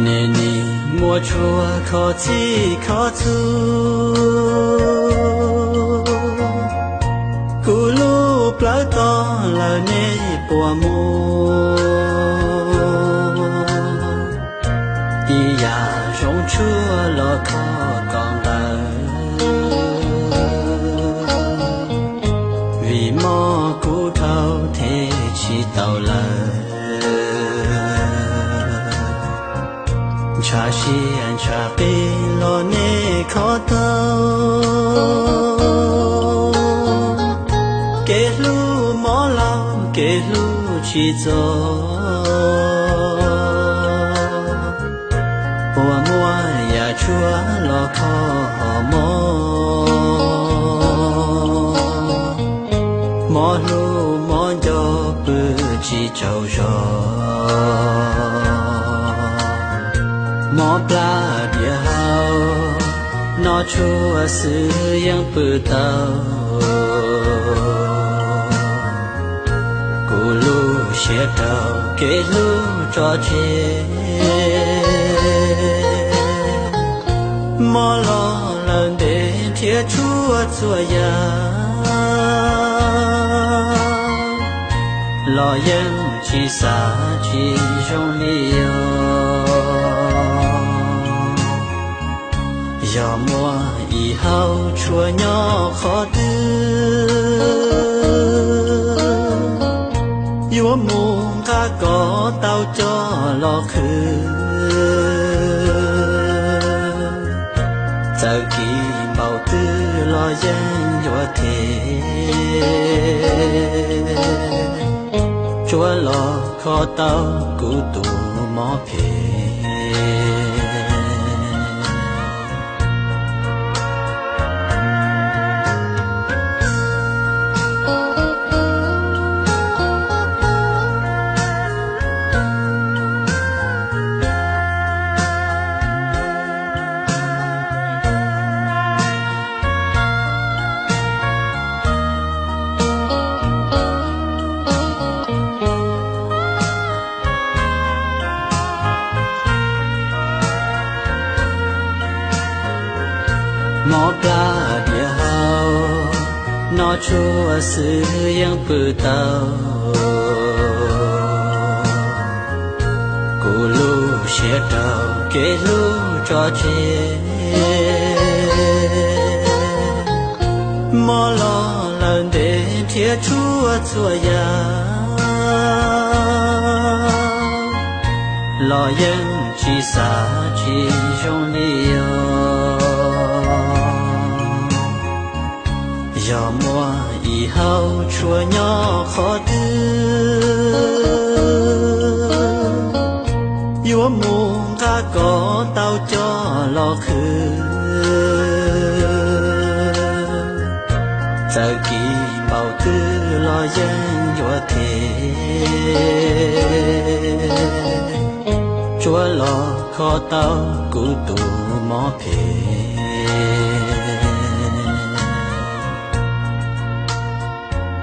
Nej nim muaj tshua kho txhij kho txhua, kuv lub plawv tog lawm nej puas muaj? Ib yam zoo tshuaj los kho kom nqaws, vim mob kuv dhau them tsis tau lawm. Ntshav siab ntshav qis los nej kho tau, kev hlub mob laug kev hlub tsis txog, uas muaj yam tshuaj los kho hom mob. Mob hlub mob nco pw tsis tsaug zog, mob plab diav hau, noj tshuaj xwb yeej pw tau. Kuv lub siab rau kev hlub tso tseg, mob los lawm ntev nrhiav tshuaj txhua yam, los yeej tsis xav tsis zoo li os. Yog muaj ib hauv tshuaj nyob qhov twg, yuav mus nqa kom tau coj los qhwv. Txawm kis npaum twg los yeej yuav them, tsuav los kho tau kuv tus mob phem. Mob plab diav hau, noj tshuaj xwb yeej pw tau. Kuv lub siab rau kev hlub tso tseg, mob los lawm ntev nrhiav tshuaj txhua yam, los yeej tsis xav tsis zoo li os. Yog muaj ib hauv tshuaj nyob qhov twg, yuav mus nqa kom tau coj los qhwv. Txawm kis npaum twg los yeej yuav them, tsuav los kho tau kuv tus mob phem.